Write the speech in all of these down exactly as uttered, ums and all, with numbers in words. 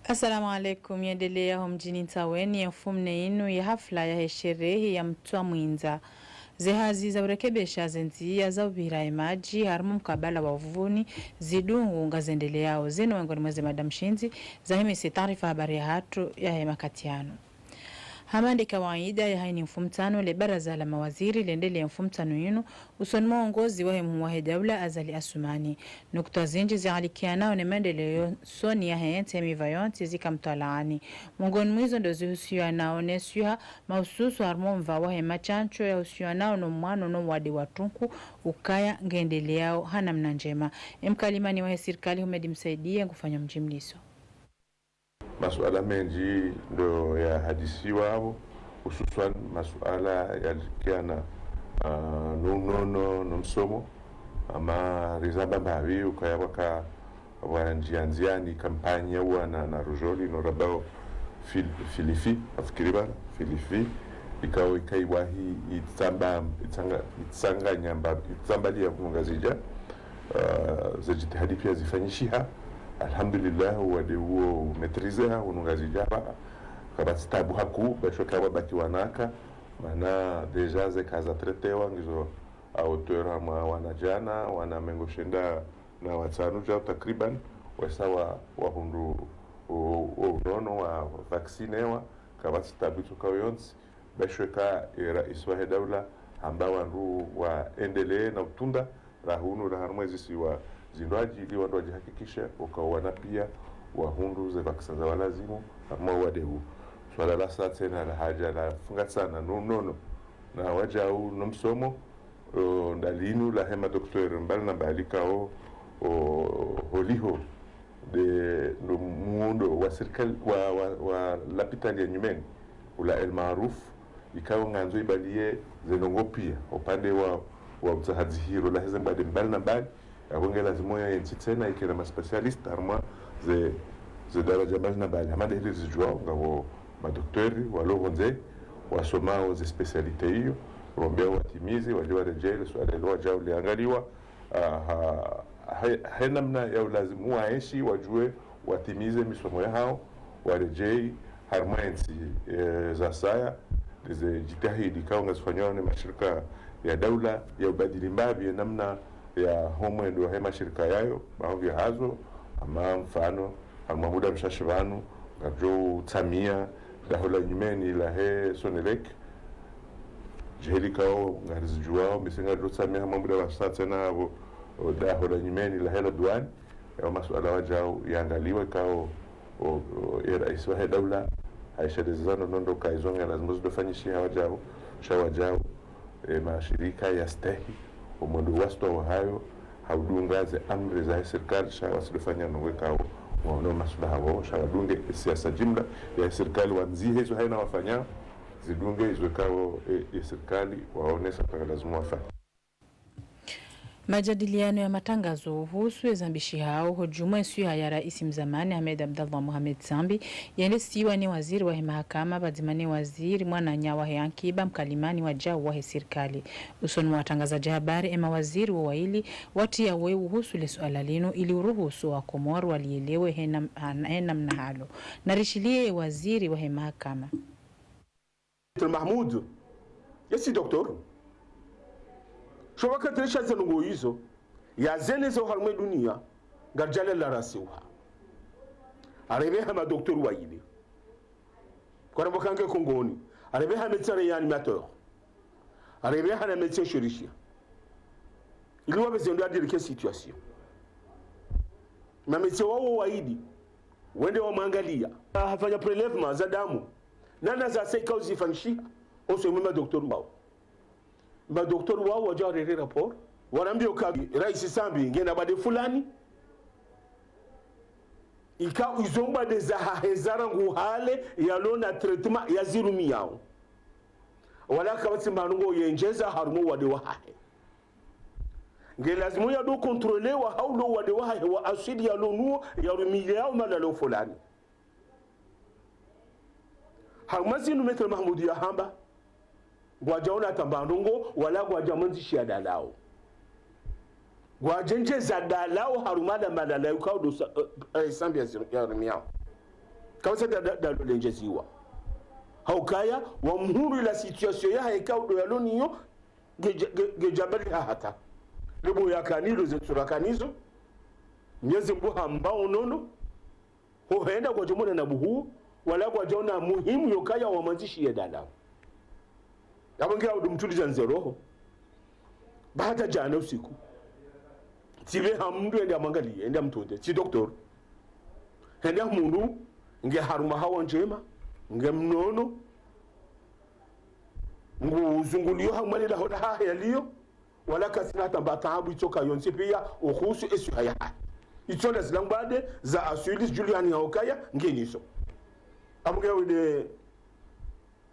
Assalamu alaikum. Yendelea ho mdjini Ntsaweni ye mfumnne yinu ye hafla yahe sherehe ya mtswa mwindza. Ze hazi za urekebesha ze ndzia za upvira ye madji harumwa mkabala wa Uvuni Zidungu ngazendeleao. Zinu wengoni mwa ze mada mshindzi zahe mese taarifa habari yahatru yahe makati yanu. Hama nde kawaida, yahayi ni mfumtsanu le baraza la mawaziri lendelea mfumtsanu yinu usoni mwa uongozi wahe mhuu wahe daula Azali Assoumani. Nukta zindji zialikianao ne maendeleo yo usoni yahe yentsi ye miva yontsi zika mtwalaani. Mengoni mwa izo ndo zihusianao ne swiha, mahususwa harumwa omva wahe mashantsho yahusianao no mwano no wade wa tunku ukaya ngendeleao ha namna ndjema. Emkalimani wahe sirikali Houmed Msaidié ngufanyao mdjimliso. Masuala mendji ndo yahadisiwa apvo, hususwan masuala yalikiana, ah, no unono no msomo, ama rizamba mbapvi ukaya pvwaka pvwa ndzia ndziani kampanyi ya uwana na rujoli no rabao fil-, filifi, afikiri bana, filifi, ikao ikaiwahi itsamba, itsanga, itsanganya mba, itsambaliya pvunu Ngazidja, ah, ze jitihadi pia zifanyishiha. Alhamdulillah, wade uwo umetrizeha, hunu Ngazidja pvwa, kapvatsi tabu hakuu, bashwe kapvwabaki wanaka, mana déjà ze cas zatretewa, ngizo à hauteur hamwa wana djana, wana mengo shenda na watsanu djau takriban, wesa wa, wahundru o, o unono wa vaccinewa, kapvatsi tabu itsokao yontsi, bashwe ka, e, rais wahe daula, hamba wandru waendelee na utunda, rahunu, raharumwa ezisiwa zindrwadji, ili wandru wadjihakikishe, uka wana pia, wahundru ze vaccin za walazimu, harumwa wade wu. Swala la sa tsena la hadja la fungatsana no unono, na wadjau no msomo, o, ndalinu lahe madoktori mbali na mbali kao, o, holiho, de, no muundo wa sirikali, wa, wa, wa lapitali ya nyumeni, ula El Maarouf, ikao ngandzo ibaliye ze ndrongoo pia, upande wa, wa utsahadzihiro lahe ze mbade mbali na mbali, yapvo nge lazimu ya yentsi tsena ikena ma spécialiste, harumwa ze, ze daraja mbali na mbali. Hama de heli rizidjuao, ngapvo madoktori, walo pvondze, wasomao ze spécialité iyo, rombea watimizi, wadje waredjei, le suala ilo wadjau liangaliwa, ah, ha, he, he namna ya ulazimu waenshi, wadjuwe, watimize misomo yahao, waredjei, harumwa entsi, eh, za saya, ze jitihadi kao ngazifanyao ne mashirika ya daula ya ubadili mbapvi ye namna ya ho mwendo wahe mashirika yayo, baadhwi yahazo, ama mfano, harumwa muda mshashi pvanu, ngaridjo utsamia daho la nyumeni lahe Sonelec, jeheli kao ngarizidjuao, misi ngaridjo utsamia harumwa muda wa sa tsena apvo, o, daho la nyumeni lahe la duani, yao masuala wadjau yaangaliwe kao, o, o, e rais wahe daula, haishelezeza no nondo ka izo nge lazimu zidofanyishiha wadjau, sha wadjau, e, mashirika yastehi, o mwendo wastwa wahayo, ha udunga ze amri zahe sirikali, sha wasidofanya nongo kao, waono masuala hapvo, sha wadunge e siasa jimla yahe sirikali wandzihe izo haina wafanya, zidunge izo kao, e, e sirikali, waonesa ka lazimu wafanye. Majadiliano ya matangazo uhusu ezambishihao ho djumwa eswiha ya raisi mzamani Ahmed Abdallah Mohamed Sambi, yendesiwa ne waziri wahe mahakama, pvadzima ne waziri mwananya wahe ankiba, mkalimani wadjau wahe sirikali. Usoni mwa watrangazadji habari, ema waziri wo waili, watria we uhusu le suala linu, ili uruhusu wa Komori walielewe he nam-, ha-, he namna halo. Narishiliye waziri wahe mahakama. Maître Mahmoud, ye si docteur. Sho wakati resha ze ndrongoo izo, ya zeneza harumwa e dunia, ngaridjo lela rasi uha. Arepveha ma docteur waili. Kwa ramba kange Kongoni. Arepveha médecin réanimateur. Arepveha na médecin chirurgien. Ili wapve ze ndrongoo adirike situation. Ma médecin wawo waili. Wende wamwangalia. Hafanya prélèvement za damu. Nana za sa ikao zifanyishiha. Oso imwe ma docteur wawo. Ma docteur wawo wadja warere rapport. Warambia uka raisi Sambi ngena mbade fulani. Ika izo mbade zahahe zarangu hale yalo na traitement yazirumiao. Wala kapvatsi mbandrongoo yendjeza harumwa wade wahahe. Nge lazimu yado contrôlewa haulo wade wahahe wa aswili yalo nuwo yarumiliao malalo fulani. Harumwa zinu Maître Mahmoud yahamba, ngwadjaona tamba ndrongoo, wala ngwadja mwendzishi ya dalao. Ngwadjendjeza dalao harumwa la malala yukao ndo sa, eh, eh, Sambi ya ziru-, yarumiao. Kawasa da, da, da lo lendjeziwa. Haukaya, wamhundru ila situation yahahe kaudo yalo nayo, nge, nge, nge djabali ha hata. Lebo yakana lo ze tsura yakana zo. Mnyezi Mngu hamba unono. Ho henda kwadjamona na buhu, wala kwadjaona muhimu yokaya wamandzishi ye dalao. Yapvo nge audu mtuliza nze roho. Ba hata djana usiku. Tsi be ha mndru ende amwangaliye, ende amtunde. Tsi doktor. Hende ha mndru, nge harumwa hawa ndjema, nge mnono, ngu uzunguliyo ha mwali la hola hahe yaliyo, wala kasina hata mba taabu itsoka yontsi piya, uhusu ye swiha yahahe. Itso nda zila mbade, za aswili, Juliani haukaya, nge nizo. Apvo nge wende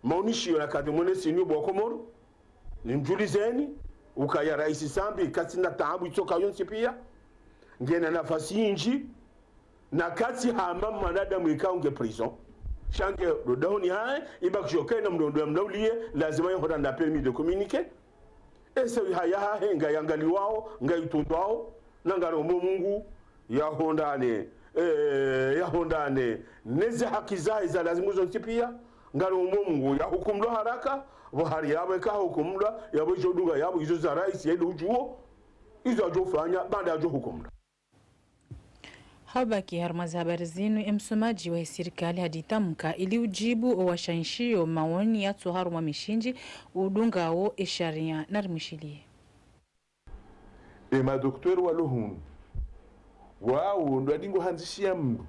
maonishiyo na kati mwenye sini bo Komoro, nimdjulizeni, ukaya raisi Sambi, kasina taabu itsoka yontsi piya, ngena nafasi indji, na katsi hama mwanadamu ikao nge prison. Sha nge dodahoni hahe, ibakisho kena mndru ndo yamlauliye, lazima yahondra na permis de communiquer. Ye swiha yahahe, ngayangaliwao, ngayitundwao, na ngarombo Mungu, yahondrane, eh, yahondrane, neze haki zahe za lazimu zontsi piya, ngarombo Mungu, yahukumlwa haraka, pvo hari yapvo eka hukumlwa, yapvo idjo dunga, yapvo izo za raisi, yele udjuo, izo adjofanya, baanda adjohukumlwa. Haubaki harumwa ze habari zinu, ye msomadji wahe sirikali haditamka ili udjibu owashanshiyo maoni yatso harumwa mishindji udungao ye shariya, narimwishiliye. Ye madoktera walo hunu, wao ndo wadingo handzishiya mndru.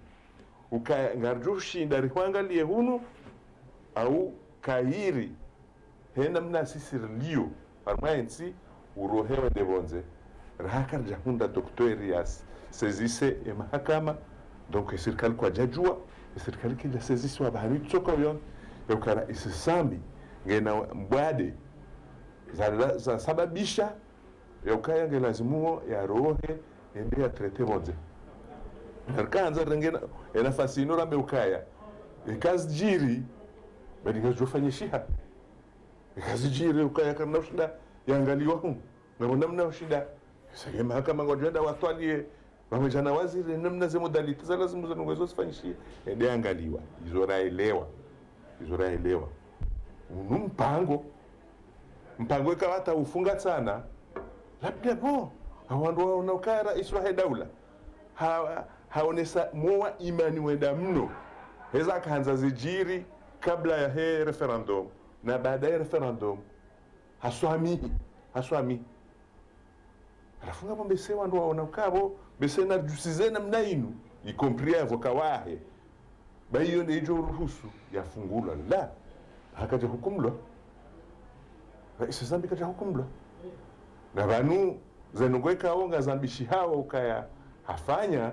Ukaya ngaridjo shinda rihwangaliye hunu, au kayiri, he namna sisi riliyo, harumwa yentsi, urohe wende pvondze. Raha karidja hundra doktera ya s-, saisir ye mahakama, donc ye sirikali kwadjadjuwa, ye sirikali kayidja saisir wa bahari tsoka uyo, yaukana isi Sambi, ngena mbwade, za, za sababisha, yaukaya nge lazimuo yarohe, yende ya traité pvondze. Narikandza renge na, ye nafasi inu rambe ukaya, eka zidjiri, badi ngazidjofanyishiha. Eka zidjiri ukaya karina ushinda, yangaliwa hunu. Ngapvo namna ushinda. Sa ye mahakama ngwadjo enda watwaliye, pvamwedja na waziri, namna ze modalités za lazimu zinu ngwezo zifanyishihe. Yende yangaliwa. Izo raelewa. Izo raelewa. Unu mpango. Mpango eka wata ufunga tsana. Labda pvo. Hawandru waona ukaya raisi wahe daula. Ha, haonesa mowa imani wenda mno. Heza akahandza zidjiri kabla yahe référendum. Na baada ya référendum. Haswamihi. Haswamihi. Halafu ngapvo mbese wandru waona ukapvo, mbese nadjusize namna inu, y compris ye avocat wahe. Ba iyo nde idjo ruhusu, yafungulwa. La, hakadja hukumlwa. Raisi Sambi kadja hukumlwa. Na pvanu, ze ndrongoo ikao ngazambishihao ukaya hafanya,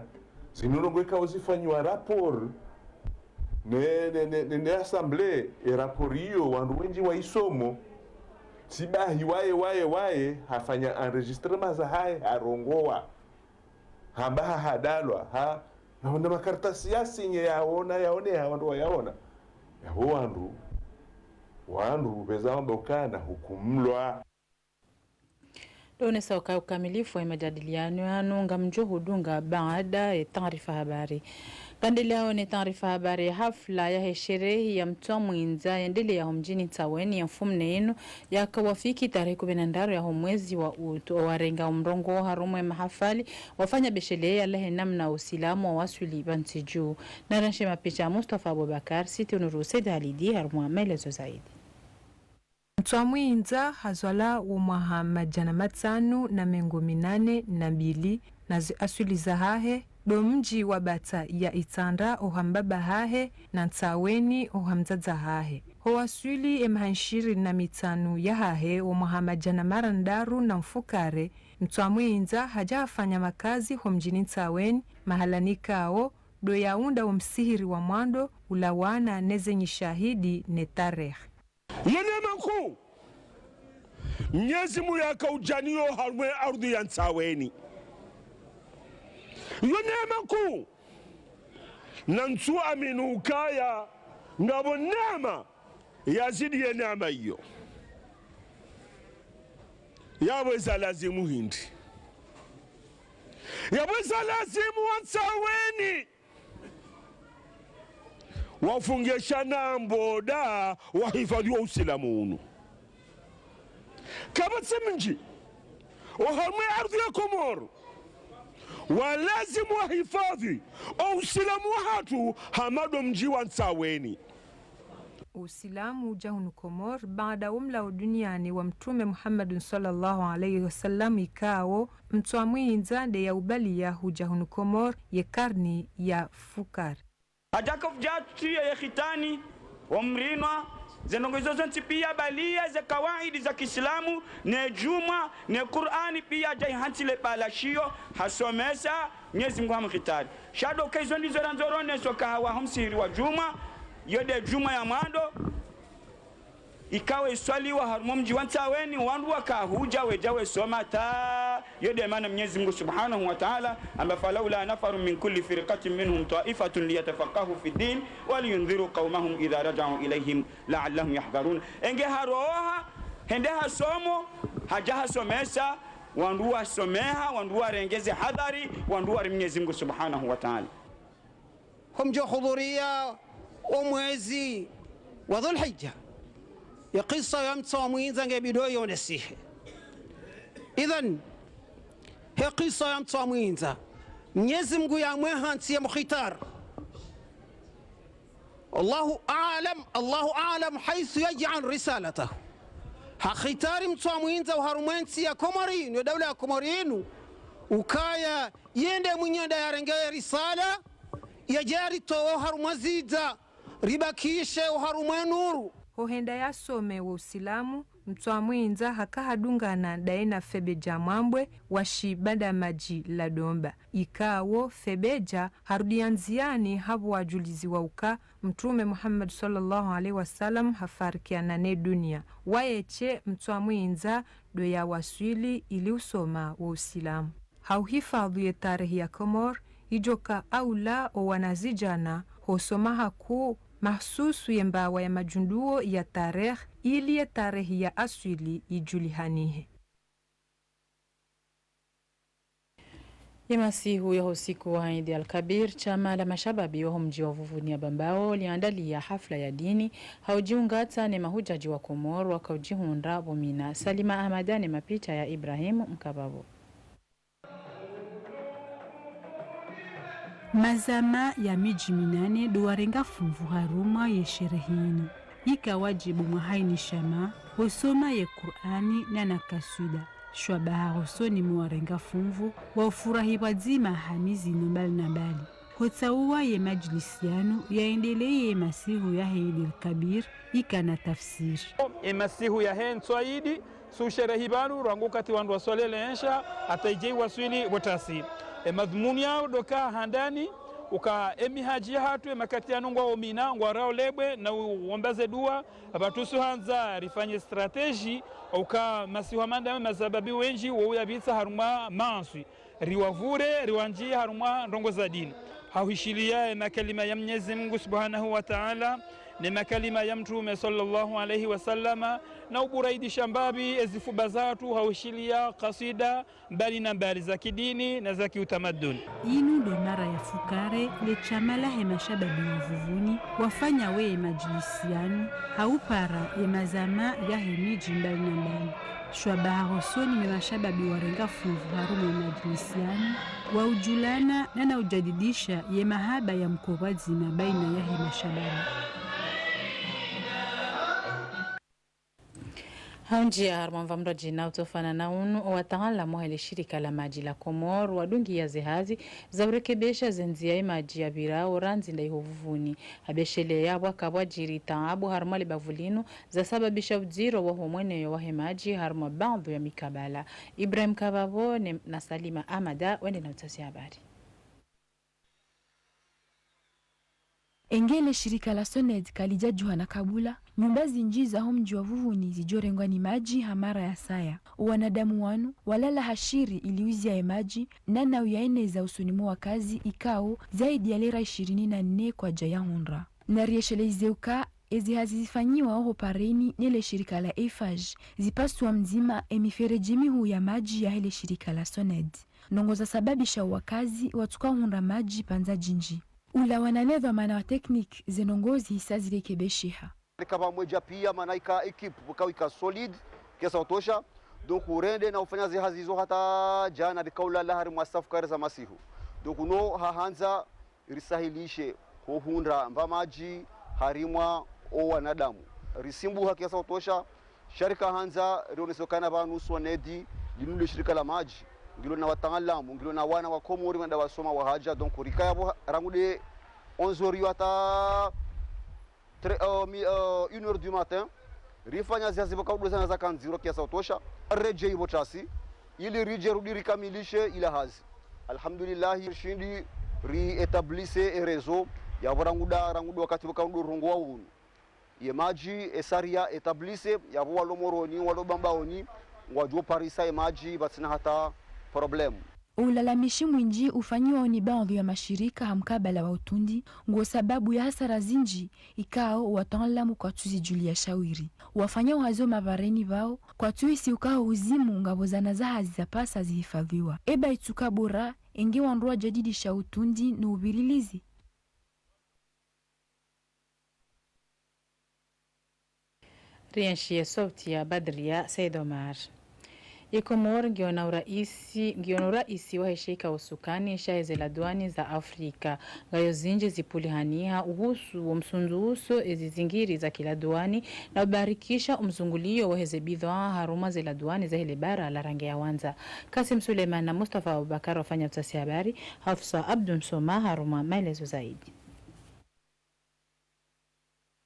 zinu ndrongoo ikao zifanyiwa rapport, ne, ne, ne, ne, ne assemblée, ye rapport iyo, wandru wendji waisomo, tsi bahi waye, waye, waye, hafanya enregistrement zahahe, harongowa. Hamba hahadalwa, ha, na, na makaratasi yasinye yaona, yaone, ha wandru wayaona. Yapvo wandru, wandru, pveza wamba ukana hukumlwa. Ndo onesa uka-, ukamilifu wa majadiliano yanu ngamdjo hudunga baada ye taarifa habari. Ngarendeleao ne taarifa habari, hafla yahe sherehi ya Mtswa Mwindza yendeleya ho mdjini Ntsaweni ye mfumo nne inu yakawafiki tarehi kume na ndraru yaho mwezi wa utu. Owarenga omrongoo harumwa ye mahafali wafanya beshelea lahe namna usilamu wawaswili pvantsi dju. Naranshe mapicha Mustafa Abubakar, Situ Nuru Said Halidi harumwa maelezo zaidi. Mtswa Mwindza hazalwa wo mwaha madjana matsanu na mengo minane na mbili, na ze aswili zahahe ndo mdji wa Batsa ya Itsandra oha mbaba hahe na Ntsaweni oha mdzadze hahe. Ho waswili ye maha nshirini na mitsanu yahahe wo mwaha madjana marandraru na mfukare, Mtswa Mwindza hadja hafanya makazi ho mdjini Ntsaweni, mahala nikao ndo yaunda wo msihiri wa mwando ulawana ne ze nyishahidi ne tarehi. Yo neema nkuu Mnyezi Mungu yakaudjaliya harumwa ye ardhwi ya Ntsaweni. Yo neema nkuu, na ntsu amini ukaya ngapvo neema yazidi ye neema iyo. Yapvo eza lazimu hindri? Yapvo eza lazimu wa Ntsaweni Wafungesha na mboda wahifadhwi wo usilamu unu. Kapvatsi mdji oharumwa ye ardhwi ya Komori walazimu wahifadhwi wo usilamu wahatru hama ndo mdji wa Ntsaweni. Usilamu udja hunu Komori baada wo mlawo duniani wa Mtrume Muhammadun swallallahu alayhi wa sallam, ikao Mtswamwindza nde yaubaliya hudja hunu Komori ye karni ya fukare. Hadja kafudja tuye ye khitani, wo mrinwa, ze ndrongoo izo zontsi piya baliya ze kawaidi za kiislamu, ne djumwa, ne Kur'ani piya hadja hantsi le pvala shiyo, hasomesa, Mnyezi Mngu hamkhitari. Sha ndo ka izo ndizo randzo roneso ka hawa ho msihiri wa djumwa, yo nde djumwa ya mwando, ikao iswaliwa harumwa mdji wa Ntsaweni, wandru waka hudja wedja wesoma ta. Yo nde mana Mnyezi Mngu Subhanahu wa Ta'ala hamba, فلولا نفر من كل فرقة منهم طائفة ليتفقهوا في الدين ولينذروا قومهم إذا رجعوا إليهم لعلهم يحذرون. Enge haroha, hende hasomo, hadja hasomesa, wandru wasomeha, wandru warenge ze hadhari, wandru wari Mnyezi Mngu Subhanahu wa Ta'ala. Ho mdjo hudhuriya wo mwezi wa Dhulhijja, ye kisa ya Mtswamwindza nge bidi yonesihe. Idhan, he kisa ya Mtswamwindza, Mnyezi Mngu yamweha ntsi yamkhitari. الله أعلم، الله أعلم حيث يجعل رسالته. Hakhitari Mtswamwindza oharumwa ye ntsi ya Komori inu, ye daula ya Komori inu, ukaya yende mwenye nda yarenge risala, yadje yaritowe oharumwa zidza, ribakishe oharumwa ye nuru. Ho henda yasome wo usilamu, Mtswamwindza haka hadungana ndaye na Febedja Mwambwe wa shibanda madji la Domba. Ikao Febedja harudi ya ndziani hapvo wadjuliziwa uka Mtrume Muhammad swallallahu alayhi wa sallam hafarikiana ne duniya. Waye she Mtswamwindza ndo yawaswili ili usoma wo usilamu. Ha uhifadhwi ye tarehi ya Komori, idjoka aula owanazidjana hosoma hakuu mahsusu ye mbawa ya madjunduo ya tarehi, ili ye tarehi ya aswili idjulihanihe. Ye masihu ya ho usiku wa Eid al-Kabir, shama la mashababi wa ho mdji wa Vuvuni ya Bambao liandaliya hafla ya dini, ha udjiungatsa ne mahudjadji wa Komori waka udjihundra pvo Mina. Salima Ahmada ne mapicha ya Ibrahim Mkababo. Mazama ya midji minane ndo warenga funvu harumwa ye sherehi inu. Ika wadjibu mwaha ini shama, hosoma ye Kur'ani na na kaswida. Shwabaha hosoni mwa warenga funvu, wa ufurahi pvwadzima ha mizino mbali na mbali. Hotsauwa ye madjilisi yanu yaendeleye ye masihu yahe Eid al-Kabir, ika na tafsiri. Ye masihu yahe ntswa idi, si usherehi pvanu, rangu wakati wandru waswali le ensha, hata idje iwaswili pvotasi. Ye madhumuni yao ndo ka handani, uka ye mihadji yahatru, ye makati yanu ngwao Mina, ngwarao lebwe, na u-, uomba ze dua, pvatsu handza rifanye stratégie, uka masihu ya mandame mashababi wendji, wo uyapvitsa harumwa maanswi. Riwavure, riwandjiye harumwa ndrongoo za dini. Ha uhishiliya ye makalima ya Mnyezi Mngu Subhanahu wa Ta'ala, ne makalima ya Mtrume swallallahu alayhi wa sallama, na uburaidisha mbapvi ye zifuba zatru ha uhishiliya kaswida mbali na mbali za kidini na za kiutamaduni. Inu ndo mara ya fukare le shama lahe mashababi wa Vuvuni wafanya we ye madjilisi yanu, ha upara ye mazama yahe midji mbali na mbali. Shwabaha hosoni mwe mashababi warenga funvu harumwa ye madjilisi yanu, wa udjulana na na ujadidisha ye mahaba ya mkopvwadzima baina yahe mashababi. Ha undjiya harumwa mva mndru djina utsofana na unu, owataanlamu wahe le shirika la madji la Komori wadungiya ze hazi za urekebesha ze ndziya ye madji yapvirao randzi ndayi ho Vuvuni. Ha besheleya pvwaka pvwadjiri taabu harumwa le bavu linu, zasababisha udziro wa ho mweneyo wahe madji harumwa baadhwi ya mikabala. Ibrahim Kababo ne, na Salima Amada wende na utafsiri habari. Enge le shirika la SONEDE kalidjadjuha na kabula, nyumba zindji za ho mdji wa Vuvuni zidjorengwa ni madji ha mara ya saya. Owanadamu wanu walala ha shiri ili uziya ye madji, na na uyaeneza usoni mwa wakazi ikao zaidi ya lera ishirini na nne kwadja yahundra. Na riesheleze uka ezi hazi zifanyiwa oho pareni ne le shirika la Eiffage, zipasua mdzima emifereji mihuu ya madji yahe le shirika la SONEDE. Ndrongoo zasababisha wakazi watsuka hundra madji pvandza djindji. Ulawana ne dhwamana wa technique ze ndrongoo zihisa zirekebesheha. Rika pvamwedja pia mana ika équipe pvuka wika solide, kiasi ya utosha. Donc, urende na ufanya ze hazi izo hata djana rika ulala harimwa safu kare za masihu. Donc, uno hahandza risahilishe ho hundra mba madji harimwa o wanadamu. Risimbuha kiasi ya utosha, sha rika handza rionese ukana pvanu SONEDE, linu le shirika la madji, ngilo na wataalamu, ngilo na wana wa Komori wenda wasoma wahadja, donc rikaya pvo rangu de onze heures hata tre-, euh, mi-, euh, une heure du matin, rifanya ze hazi pvoka udo zana zaka ndziro kiasi ya utosha, redje ipvo tasi, ili ridje rudi rikamilishe ila hazi. Alhamdulillahi, rishindi ri établisse e réseau, yapvo rangu da, rangu do wakati pvoka udo rongowa unu. Ye madji, e sariya établisse, yapvo walo Moroni, walo Bambaoni, ngwadjo parisa ye madji, pvatsina hata problème. Ulalamishi mwindji ufanyiwa ni baadhwi ya mashirika ha mkabala wa utundi, ngo sababu ya hasara zindji, ikao wataalamu kwatsu zidjulia shawiri. Wafanya uhazi wa mapvareni pvao, kwatsu hisi ukao uzimu ngapvo zana za hazi za pasa zihifadhwiwa. Eba itsuka bora, enge wandru wajadidisha utundi no uvirilizi. Rienshi ye sauti ya Badria Said Omar. Ye Komori ngiyo na uraisi, ngiyo na uraisi wahe she ikao usukani shahe ze ladwani za Afrika. Ngayo zindji zipvulihaniha uhusu wo msundzuso ezi zingiri za kiladwani na ubarikisha umzunguliyo wahe ze bidhwaa harumwa ze ladwani zahe le bara la rangi ya wandza. Kasim Suleiman na Mustafa Abubakar wafanya utafiti habari, Hafsa Abdu Msoma harumwa maelezo zaidi.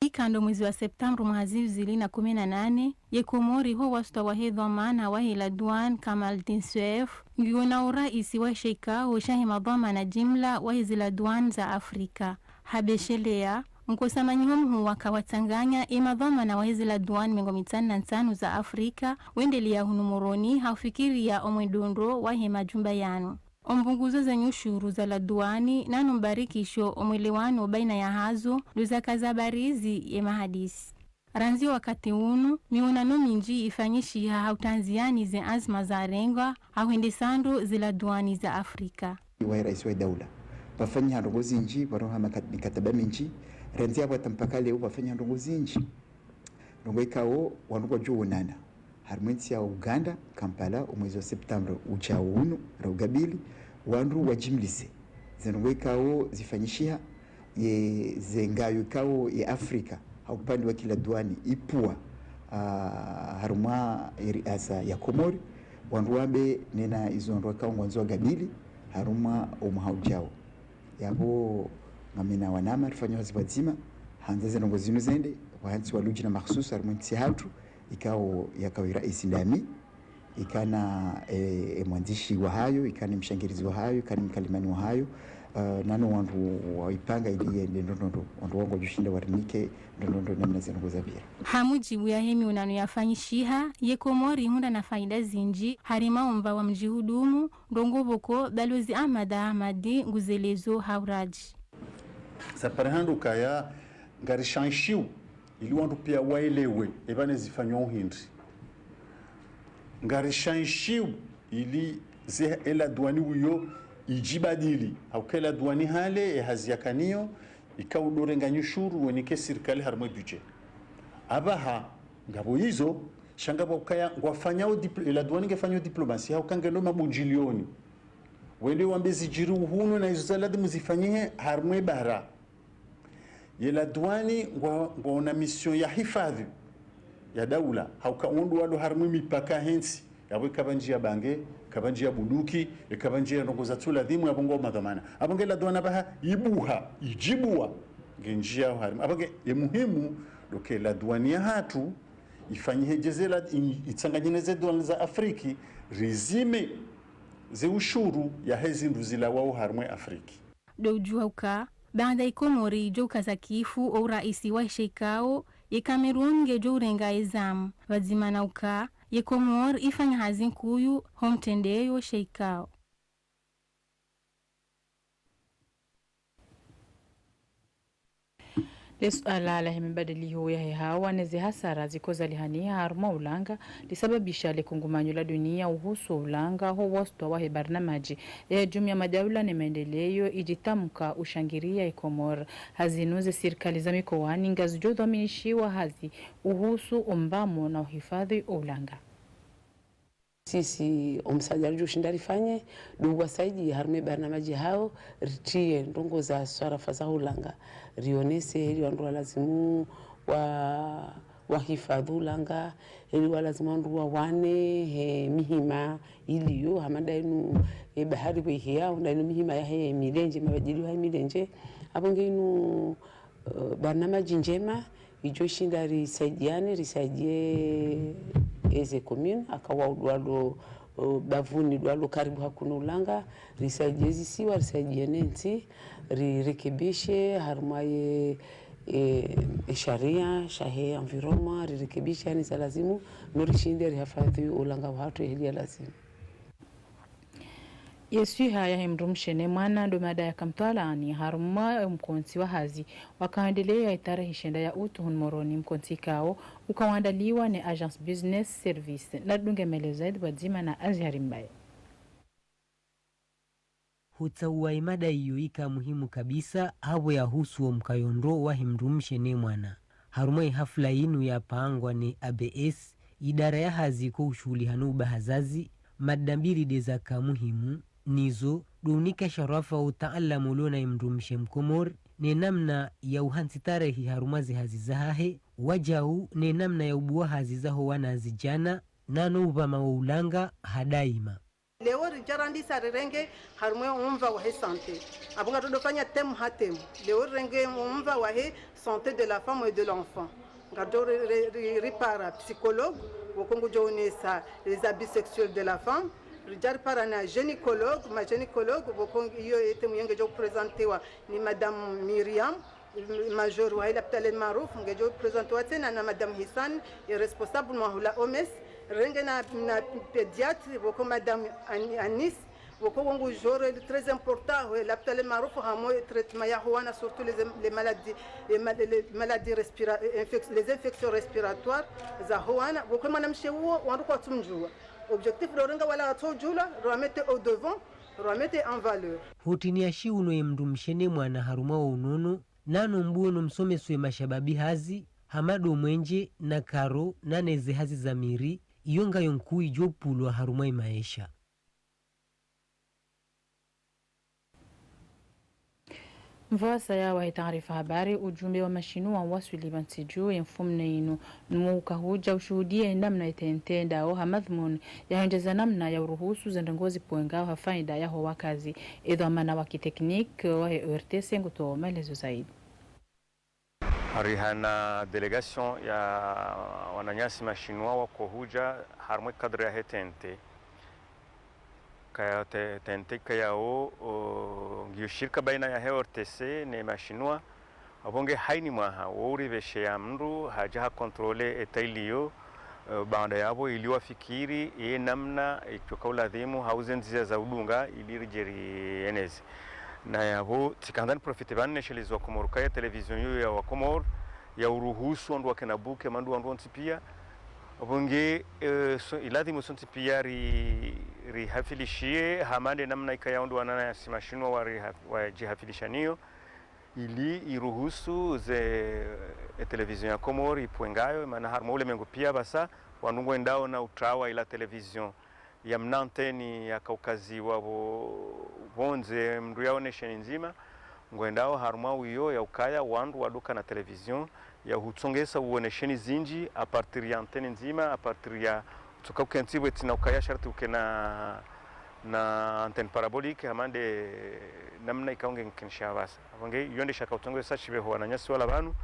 Ika ndo mwezi wa septembre mwaha zihwi zili na kumi na nane, ye Komori ho wasita wahe dhwamana wahe ladwani Kamaldine Souef, ngiyo na uraisi wahe she ikao shahe madhwamana jimla wahe ze ladwani za Afrika. Habesheleya, nkosamanyiho mhuu waka watsanganya e madhwamana wahe ze ladwani mengo mitsanu na ntsanu za Afrika, wendelea hunu Moroni ha ufikiria omwendo ndro wahe majumba yanu. Ombunguzo ze nyushuru za ladwani, nano mbarikisho omwelewano baina yahazo, ndo zaka za barizi ye mahadisi. Randzi wakati unu, mionano mindji ifanyishiha ha utanziani ze anzima za rengwa, ha hwendesa ndro ze ladwani za Afrika. Wahe raisi wa daula, pvafanyiha ndrongoo zindji, pvaroha maka-, mikataba mindji, randzi yapvo hata mpaka leo pvafanyiha ndrongoo zindji. Ndrongoo ikao wandru ngwadjo onana harimwa entsi ya Uganda, Kampala, omwezi wa septembre ujao unu, ra ugabili, wandru wajimlise ze ndrongoo ikao zifanyishiha, ye ze ngayo ikao ye Afrika, ha upande wa kiladwani, ipvua, ah, harumwa e riasa ya Komori, wandru wambe nena izo ndrongoo ikao ngwandzo wagabili, harumwa omwaha ujao. Yapvo ngamina wanama rifanya hazi pvwadzima, handza ze ndrongoo zinu zende, pvwa hantsi wa lujina makhsus harimwa entsi hatru, ikao yakao iraisi ndami, ikana, eh, e mwandzishi wahayo, ikana mshangirizi wahayo, ikana mkalimani wahayo, eh, nano wandru waipanga ili yende ndro ndro ndro, wandru wangu wadjushinda warinike ndro ndro ndro namna ze ndrongoo zapvira. Ha mujibu yahe mionano yafanyishiha, ye Komori ihundra na faida zindji, harimwa omva wa mjihudumu, ndrongoo pvoko Balozi Ahmad Ahmad nguzelezo ha uradji. Sa pare handru kaya ngarishanshiu ili wandru pia waelewe epvane zifanywa uhindri. Ngarishanshiu ili ze eladwani uyo ijibadili. Hauka eladwani hale ehazi yakaniyo, ikao udo renga nyushuru wenike sirikali harimwa e budget. Apvaha, ngapvo izo, sha ngapvo ukaya ngwafanyao dipl-, eladwani ngefanyao diplomasi, hauka ngendo mabundjilioni. Wende wambe zijiri uhunu na izo za ladhimu zifanyihe harimwa e bara. Ye ladwani ngwa, ngwaona mission ya hifadhi ya daula, hauka wandru walo harimwa e mipaka yahe ntsi, yapvo ikapva ndjia bange, ikapva ndjia bunduki, ikapva ndjia ndrongoo zatsu ladhimu, yapvo ngwao madhwamana. Apvo nge ladwani apvaha ibuha, ijibua, nge ndjiao harimwa. Apvo nge ye muhimu, ndo uka eladwani yahatru, ifanyihe dje ze la, i-, itsanganye ne ze douane za Afriki, rizime ze ushuru yahe zindru zilawao harimwa e Afriki. Ndo udjua uka, baanda ye Komori idjo ukaza kifu o uraisi wahe she ikao, ye Cameroun ngedjo urenga ezamu. Pvadzima na uka, ye Komori ifanya hazi nkuu ho mtrendeyo she ikao. Le suala lahe mabadiliho yahe hawa neze hasara ziko zalihaniha harumwa ulanga lisababisha le kungumanyo la dunia uhusu ulanga ho wastwa wahe barnamaji yahe jumuiya madaula ne maendeleo idjitamka ushangiria e Komori. Hazinu ze sirikali za mikowani ngazidjo dhwaminishiwa hazi uhusu umbamo na uhifadhi ulanga. Sisi omsaada ridjo shinda rifanye, ndo uwasaidia harumwa e barnamaji hawo, ritriye ndrongoo za swarafa za ulanga, rionese heli wandru walazimu wa, wahifadhi ulanga, heli walazimu wandru wawane he mihima iliyo, hama nda inu e bahari pvwe iheyao, nda inu mihima yahe milenje, mabadiliho yahe milenje. Apvo nge inu, eh, barnamaji ndjema, idjo shinda risaidiane, risaidie eze commune, aka wao ndo walo, eh, bavuni ndo walo karibu hakuu no ulanga, risaidie zisiwa, risaidie ne ntsi, rirekebishe harumwa ye, eh, e sharia shahe environnement, rirekebishe yaani za lazimu, no rishinde rihifadhi ulanga wahatru heli ya lazimu. Ye swiha yahe mdrumshe ne mwana ndo mada yaka mtwalaani harumwa mkontsi wa hazi wakaendelea itarehi shenda ya utu hunu Moroni. Mkontsi ikao ukawaandaliwa ne Agence Business Service. Nadunge maelezo zaidi pvwadzima na Azhari Mbaye. Hutsaua imada iyo ika muhimu kabisa, hapvo yahusu wo mkayo ndro wahe mdrumshe ne mwana. Harumwa ihafula inu yapangwa ne A B S, idara ya hazi ko ushuhuliha no ubahazazi, mada mbili nde zaka muhimu, nizo ndo unika sharafa utaalamu ulio na imdrumshe mkomori, ne namna ya uhantsi tarehi harumwa ze hazi zahahe, wajau ne namna ya ubuwa hazi zaho wana zijana, nano upvama wo ulanga ha daima. Leo ridja randisa rirenge harumwa omva wahe santé. Apvo ngatsodo fanya thème ha thème. Leo rirenge omva wahe santé de la femme et de l'enfant. Ngatso ri, ri, ri, ripara psychologue, woko ngudjo onesa les abus sexuels de la femme. Ridja ripara na gynécologue, ma gynécologue, woko iyo e thème iyo ngedjo présentewa ni Madame Myriam, major wahe lapitali El Maarouf, ngedjo présentewa tsena na Madame Hissan, e responsable mwa hula O M S, renge na, na pédiatre, woko Madame An-, Anis, woko wongu jore très important, he lapitali El Maarouf, hamo e traitement yaho wana, surtout les, les maladies, les ma-, les maladies respira-, infec-, les infections respiratoires zaho wana, woko mwanamshe uwo, wandru kwatsumdjua. Objectif ndo renga wala watsodjula, rwa mettre au devant, rwa mettre en valeur. Hutini ya shiuno ye mdrumshe ne mwana harumwa wo unono, nano mbuo no msomeso ye mashababi hazi, hama ndo mwenje, na karo, nane ze hazi za miri, iyo ngayo nkuu idjo pulwa harumwa imaesha. Mvasa ya wahe taarifa habari, ujumbe wa mashinua waswili pvantsi dju ye mfumone inu, nuwo uka hudja ushuhudia namna ye T N T ndao ha madhumuni ya hwendjeza namna ya uruhusu ze ndrongoo zipvwengao ha faida yaho wakazi. E dhwamana wa kitekniki wahe O R T C ngutoa maelezo zaidi. Rihana délégation ya wananyasi mashinua wako hudja harumwa e cadre yahe T N T. Kaya T-, T N T kayao, o, ngiyo shirika baina yahe O R T C ne mashinua. Apvo nge haini mwaha, wo uripvesheya mndru, hadja ha contrôler état iliyo, eh, baanda yapvo ili wafikiri, ye namna, itsoka uladhimu, hau ze ndzia za udunga, ili ridje rieneze. Na yapvo, tsikandza ni profite pvanu nesheleze wa Komori, kaya télévision iyo ya wa Komori, ya uruhusu wandru wakena buke, mandru wandru wontsi pia. Apvo nge, eh, so, iladhimu sontsi pia ri, rihafilishie, hama nde namna ikayao ndo wananyasi mashinua wariha-, wadjihafilisha niyo. Ili iruhusu ze, e télévision ya Komori ipvwengayo, mana harumwa ulemengu pia pvasa, wandru ngwendao na utrawa ila télévision ya mna antenne ya kaukazi wa pvo-, pvondze mndru yaone sheni ndzima, ngwendao harumwa uyo ya ukaya wandru wadoka na télévision ya hutsongesa uone sheni zindji à partir ya antenne ndzima, à partir ya tsoka ukentsi pvwe tsina ukaya sharti uke na, na antenne parabolique, hama nde namna ikao nge nkinisha pvasa. Apvo nge, iyo nde shaka utsongesa shipveho wananyasi wala pvanu,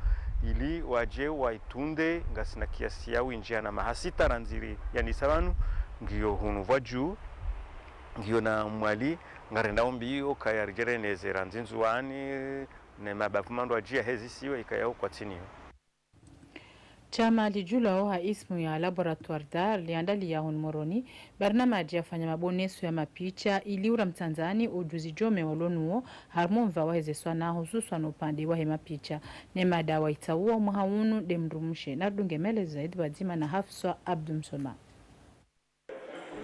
ili wadje waitunde, ngasina kiasi ya windji ya na maha sita randzi ri yandisa pvanu, ngiyo hunu pvwadju, ngiyo na Mwali, ngarendao mbio, kaya ridje rieneze randzi Ndzuwani, ne mabavu mandrwadji yahe zisiwa, ikayao kwatsiniyo. Shama lijulwao ha ismu ya Laboratoire d'Art liandaliya hunu Moroni barnamaji ya ufanya maboneso ya mapicha ili ura mtsandzani ujuzi djome walo nuwo harumwa omva wahe ze swanaa, hususwani upande wahe mapicha. Ne mada waitsauwa omwaha unu nde mdrumshe. Narudunge maelezo zaidi pvadzima na Hafswa Abdu Msoma.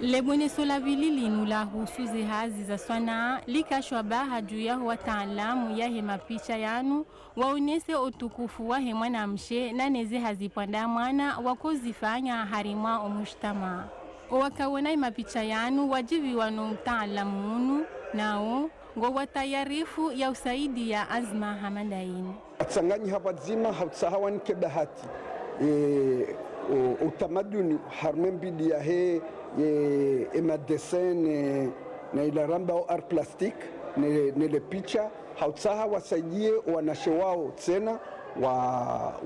Le boneso la pvili linu lahusu ze hazi za swanaa, lika shabaha juu yaho wataalamu yahe mapicha yanu waonese utukufu wahe mwanamshe na ne ze hazi pvwandza mwana wakozifanya harimwa omujtamaa. Owakaona ye mapicha yanu wajiviwa no utaalamu unu, nawo ngo watayarifu ya usaidiya Azma Hamadain. Atsanganyiha pvadzima ha utsaha wanike bahati, e, o, utamaduni harumwa embidi yahe, e, e madessin, e, na ila rambao art plastique, ne, ne le picha, ha utsaha wasaidiye owanashe wao tsena, wa,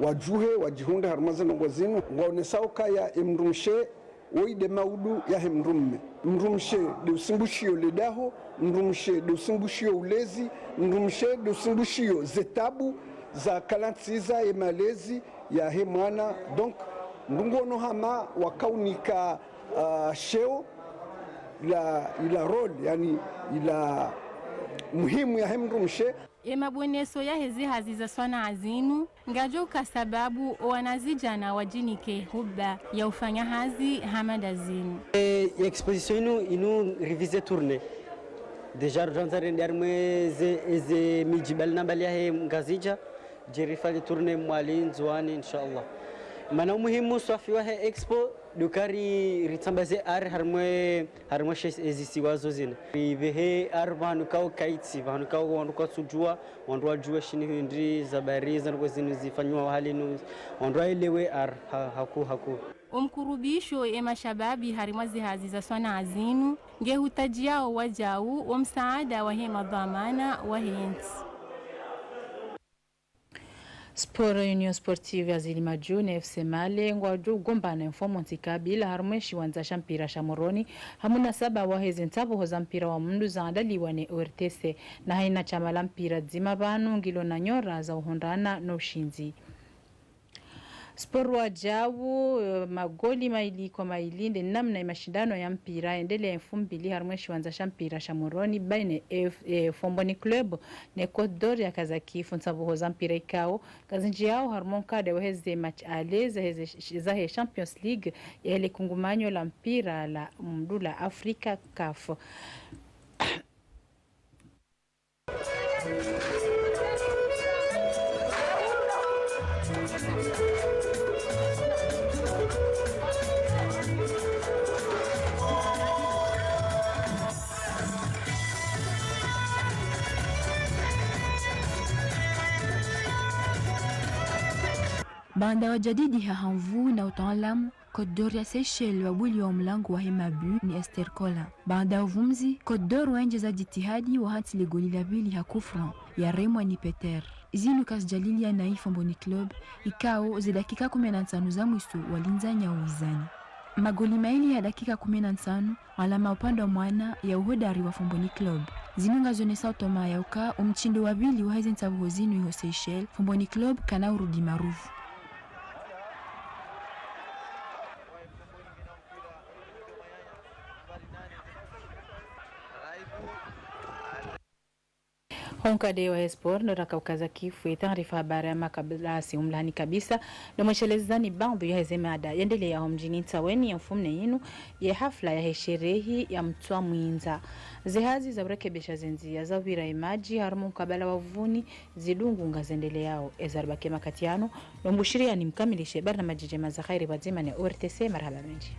wajuhe, wajihundre harumwa ze ndrongoo zinu, ngwaonesao ukaya emdrumshe woyi nde maudu yahe mdrumme. Mdrumshe nde usimbushiyo le daho, mdrumshe nde usimbushiyo ulezi, mdrumshe nde usimbushiyo ze tabu za kalantsiza ye malezi yahe mwana. Donc, ndrongoo no hama wakaunika, ah, sheo la, ila rôle, yaani ila muhimu yahe mdrumshe. Ye maboneso yahe ze hazi za swanaa zinu, ngajo uka sababu owanazidjana wajinike huba ya ufanya hazi hama nda zinu. E, ye exposition inu, inu rivize tournée. Déjà, rudjandza rende harimwa eze, eze midji mbali na mbali yahe Ngazidja, dje rifanye tournée Mwali, Ndzuwani, inshallah. Mana umuhimu swafi wahe expo, nde uka ri, ritsambaze art harimwa, harimwa she, ezisiwa zo zine. Ripvehe art pvahanu kao kaitsi, pvahanu kao wandru kwatsujua, wandru wajue shinu hindri, ze habari za ndrongoo zinu zifanyiwa hali nu, wandru waelewe art ha, hakuu, hakuu. Omkurubisho ye mashababi harimwa ze hazi za swanaa zinu, nge hutajiyao wajau wo msaada wahe madhwamana wahe yentsi. Sport, Union Sportive ya Zilimadju ne F C Male ngwajo ugombana mfumontsi kabili harumwa eshiwandza sha mpira sha Moroni, ha munasaba wahe ze ntsapvuho za mpira wa mundru zaandaliwa ne O R T C, na hayina shama la mpira dzima pvanu ngilo na nyora za uhundrana no ushindzi. Sport wajau, eh, magoli mayili kwa mayili, nde namna ye mashindano ya mpira yendelea mfumbili harumwa eshiwandza sha mpira sha Moroni, baina F-, eh, Fomboni Club ne Côte d'Or ya Kazakif, ntsapvuho za mpira ikao ngazindjiyao harumwa onkado wahe ze match aller zahe ze sh-, zahe Champions League yahe le kungumanyo la mpira la mundru la Afrika, CAF. Baanda wajadidi ha hanvu na utaalamu, Côte d'Or ya Seychelles wabuliwa mlango wahe mabu ni Esther Kola. Baanda uvumzi, Côte d'Or waendjeza jitihadi wahantsi le goli la pvili ha coup franc, yaremwa ni Peter. Zinu kazijalilia na Fomboni Club, ikao ze dakika kume na ntsanu za mwiso walindzanya uwizani. Magoli mayili ha dakika kume na ntsanu, alama upande wa mwana ya uhodari wa Fomboni Club. Zinu ngazionesao utoma ya uka omshindo wa pvili wahe ze ntsapvuho zinu iho Seychelles, Fomboni Club kana urudi maruvu. Onkado wahe sport ndo rakaukaza kifu ye taarifa habari ya makabla si umlani kabisa. Ndo mweshelezani baadhwi yahe ze mada yendelea ho mdjini Ntsaweni ye mfumne yinu, ye hafla yahe sherehi ya mtswa mwindza. Ze hazi za urekebesha ze ndzia za upvira ye madji harumwa omkabala wa Vuni zidungu ngazendeleao. Eza ribaki makati yanu, ndo mbushiriyani mkamilishe barnamaji ndjema za khairi pvwadzima ne O R T C. Marahaba mendji.